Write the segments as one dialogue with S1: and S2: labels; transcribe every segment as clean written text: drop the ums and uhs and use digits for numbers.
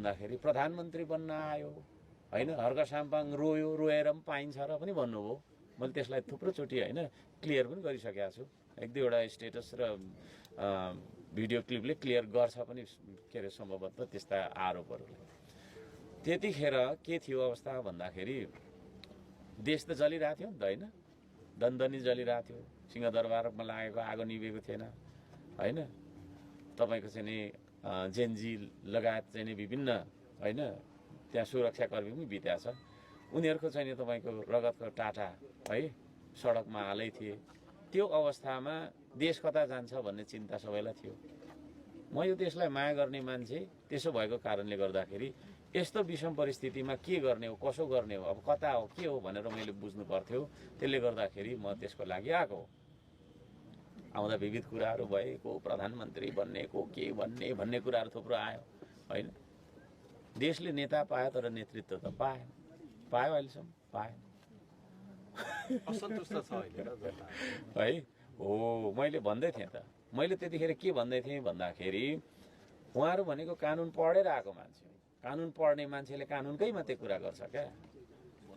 S1: भन्दाखेरि प्रधानमन्त्री बन्न आयो हैन, हर्क साम्पाङ रोयो, रोएर पनि पाइन्छ र पनि भन्नुभयो। मैले त्यसलाई थुप्रोचोटि हैन क्लियर पनि गरिसकेको छु। एक दुईवटा स्टेटस र भिडियो क्लिपले क्लियर गर्छ पनि के अरे सम्भवतः त्यस्ता आरोपहरूले। त्यतिखेर के थियो अवस्था भन्दाखेरि देश त जलिरहेको थियो नि त हैन, दनदनी जलिरहेको थियो। सिंहदरबारमा लागेको आगो निभेको थिएन हैन। तपाईको चाहिँ नि जेनजी लगायत चाहिँ नि विभिन्न हैन त्यहाँ सुरक्षाकर्मी पनि बित्या छ। उनीहरूको चाहिँ नि तपाईको रगतको टाटा है सडकमा हालै थिए। त्यो अवस्थामा देश कता जान्छ भन्ने चिन्ता सबैलाई थियो। म यो देशलाई माया गर्ने मान्छे, त्यसो भएको कारणले गर्दाखेरि यस्तो विषम परिस्थितिमा के गर्ने हो, कसो गर्ने हो, अब कता हो, के हो भनेर मैले बुझ्नु पर्थ्यो। त्यसले गर्दाखेरि म त्यसको लागि आएको हो। आउँदा विविध कुराहरू भए, को प्रधानमन्त्री बन्ने, को के बन्ने भन्ने कुराहरू थुप्रो आयो हैन। देशले नेता पायो तर नेतृत्व त पाएन। पायो अहिलेसम्म पाएन।
S2: असन्तुष्ट छ अहिले
S1: है हो। मैले भन्दै थिएँ त, मैले त्यतिखेर के भन्दै थिएँ भन्दाखेरि उहाँहरू भनेको कानुन पढेर आएको मान्छे हो। कानुन पढ्ने मान्छेले कानुनकै मात्रै कुरा गर्छ क्या।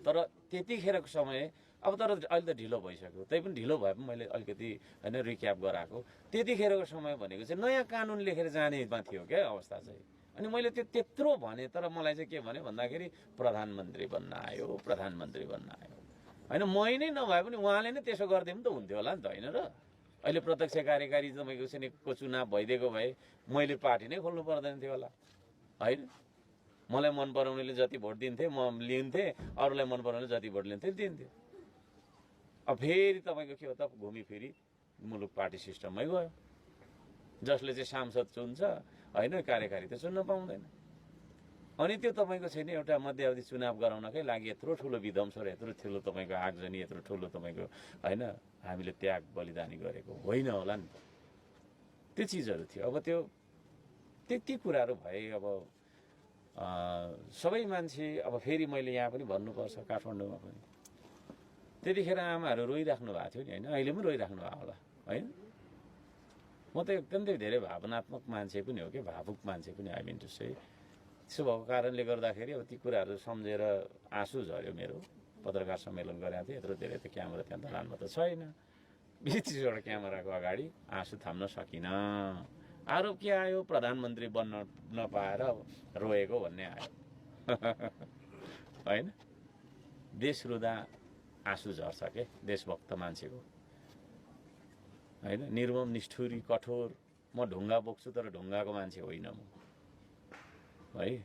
S1: तर त्यतिखेरको समय अब तर अहिले त ढिलो भइसक्यो, तै पनि ढिलो भए पनि मैले अलिकति हैन रिक्याप गराएको। त्यतिखेरको समय भनेको चाहिँ नयाँ कानुन लेखेर जानेमा थियो क्या अवस्था चाहिँ। अनि मैले त्यत्रो भने, तर मलाई चाहिँ के भने भन्दाखेरि प्रधानमन्त्री बन्न आयो, प्रधानमन्त्री बन्न आयो हैन। मै नै नभए पनि उहाँले नै त्यसो गरिदिए पनि त हुन्थ्यो होला नि त हैन र। अहिले प्रत्यक्ष कार्यकारी तपाईँको सेनेको चुनाव भइदिएको भए मैले पार्टी नै खोल्नु पर्दैन थियो होला हैन। मलाई मन पराउनेले जति भोट दिन्थे म लिन्थेँ, अरूलाई मन पराउनेले जति भोट लिन्थे दिन्थ्यो। अब फेरि तपाईँको के हो त घुमिफिरी मुलुक पार्टी सिस्टममै गयो। जसले चाहिँ सांसद चुन्छ हैन, कार्यकारी त चुन्न पाउँदैन। अनि त्यो तपाईँको छैन एउटा मध्यावधि चुनाव गराउनकै लागि यत्रो ठुलो विध्वंस र यत्रो ठुलो तपाईँको आगजनी, यत्रो ठुलो तपाईँको हैन हामीले त्याग बलिदानी गरेको होइन होला नि। त्यो चिजहरू थियो। अब त्यो त्यति कुराहरू भए अब सबै मान्छे अब फेरि मैले यहाँ पनि भन्नुपर्छ काठमाडौँमा पनि त्यतिखेर आमाहरू रोइराख्नु भएको थियो नि हैन। अहिले पनि रोइराख्नु भएको होला हैन। म त एकदमै धेरै भावनात्मक मान्छे पनि हो कि, भावुक मान्छे पनि आई मिन टु से। त्यसो भएको कारणले गर्दाखेरि अब ती कुराहरू सम्झेर आँसु झऱ्यो मेरो। पत्रकार सम्मेलन गरेको थिएँ, यत्रो धेरै त क्यामेरा त्यहाँ दलानमा त छैन। 20-30वटा क्यामेराको अगाडि आँसु थाम्न सकिनँ। आरोप के आयो, प्रधानमन्त्री बन्न नपाएर रोएको भन्ने आयो हैन। देश रुँदा आँसु झर्छ के देशभक्त मान्छेको हैन। निर्मम, निष्ठुरी, कठोर। म ढुङ्गा बोक्छु तर ढुङ्गाको मान्छे होइन म है।